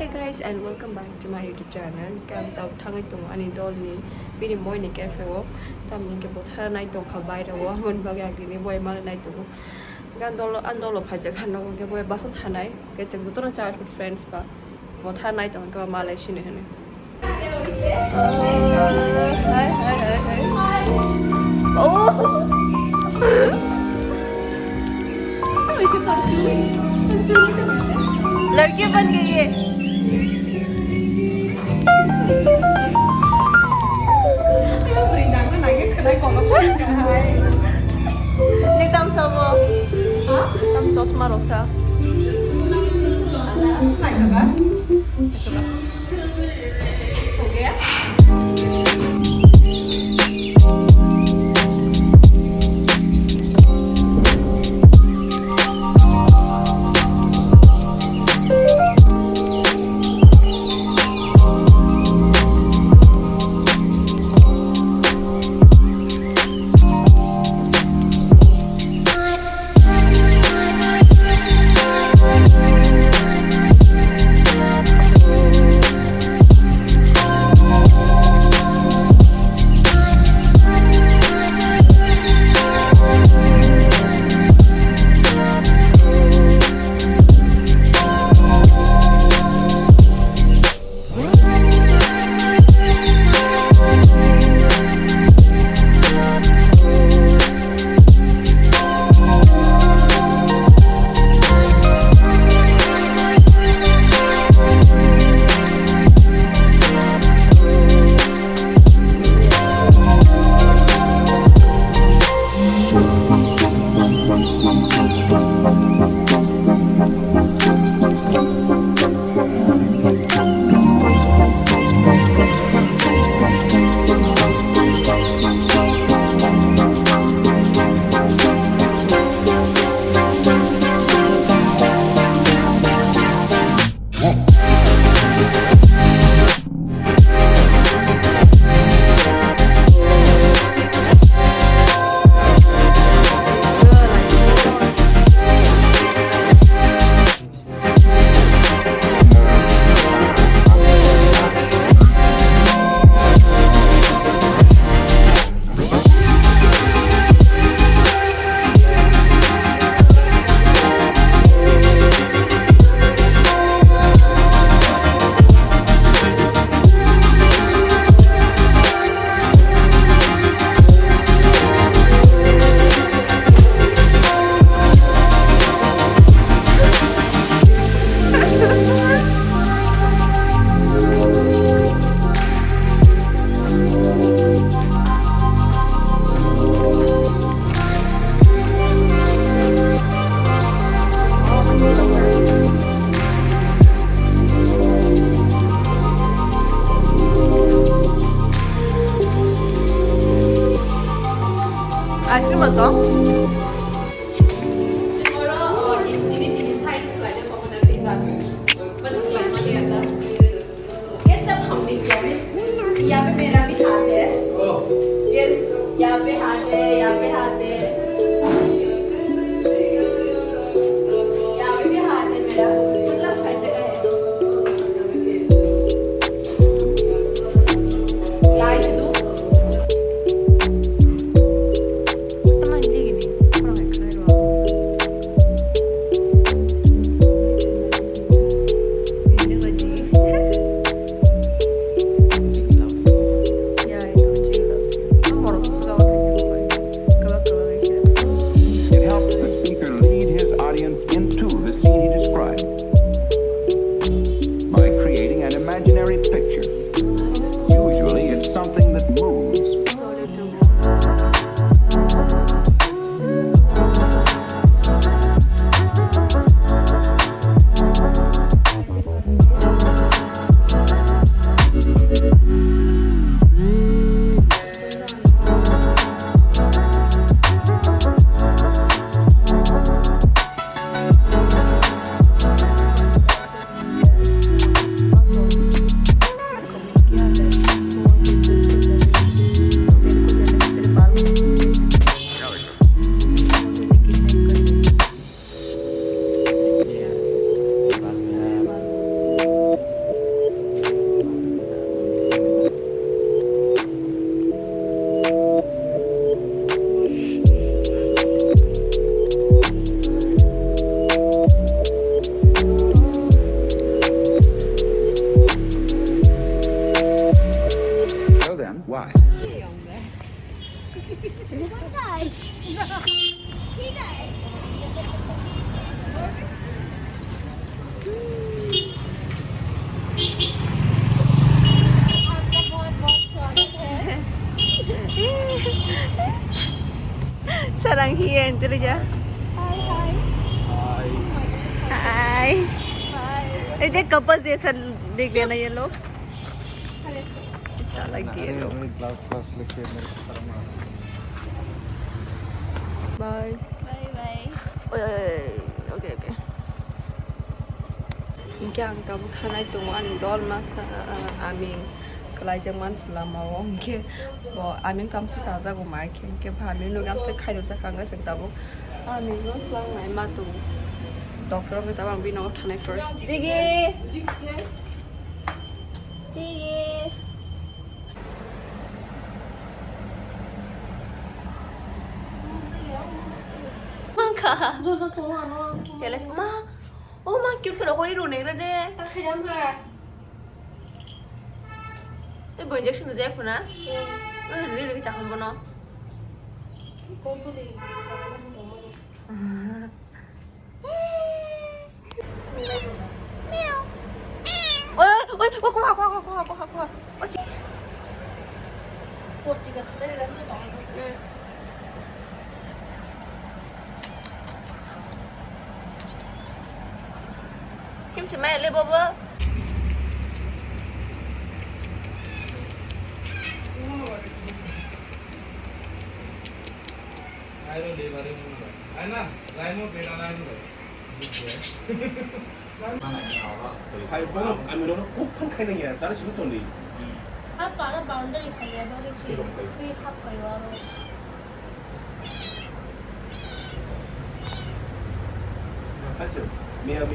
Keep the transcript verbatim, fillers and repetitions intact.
Hey guys, and welcome back to my YouTube channel. Hwnkhe ang tabuk thangwi tongo ani dolni bini boini cafe o. Tamni hwnkhe bo thara nai tongkha baireo, aboni bagwi ang tini boi mala nai tongo. Hwnkhe ang dolo, ang dolo phaijak kha nogo, hwnkhe boi bwswk thanai, hwnkhe chwng jotono childhood friends ba. Bo thara nai tongkha malai sini hwnwi. लड़की बन गई है। Ni tamsa bo? Tam chosma rok sa. Ice cream ato? ये सब हमने किया है। यहाँ पे मेरा भी हाथ है। ये यहाँ पे हाथ है, यहाँ पे हाथ है। यहाँ पे भी हाथ है मेरा। मतलब हर जगह है। Like दो। Entry ja. Hi, hi. Hi. Hi. Hi. ये देख, couples जैसा दिख रहे ना ये लोग। अरे। Salah gelo. Gloves, gloves, like, bye. Bye, bye. Oke, oke. Hingke ang tabuk thanai tongo ani dol masa, ah, aming kelaijak man phulamao. Hingke bo aming tamsa chajago ma khe, hingke bo aming no gamsa khairok jak ang tabuk. Aming no lang nai ma tongo. Doctor hwnkhe tabuk ang bini nogo thanai first. Jigi! Jigi! Mangkha. Jealous ma. Oh ma, cute kheno khori rw negra de. Ta khairam ha. E bo injection de jaya khuna. Hmm. E rwi rwi chakhan bono. Ko buli. Oi, oi, oi, koha, koha, koha, koha, koha, koha. Oi, chi-, Hmm. Himse mai le bobo. Hai, bono, ami rokno kok phan khaina ya, jara simi tongdi. A para boundary khaina bagwi swi, swi hap khaio aro. Hai se, miya, miya.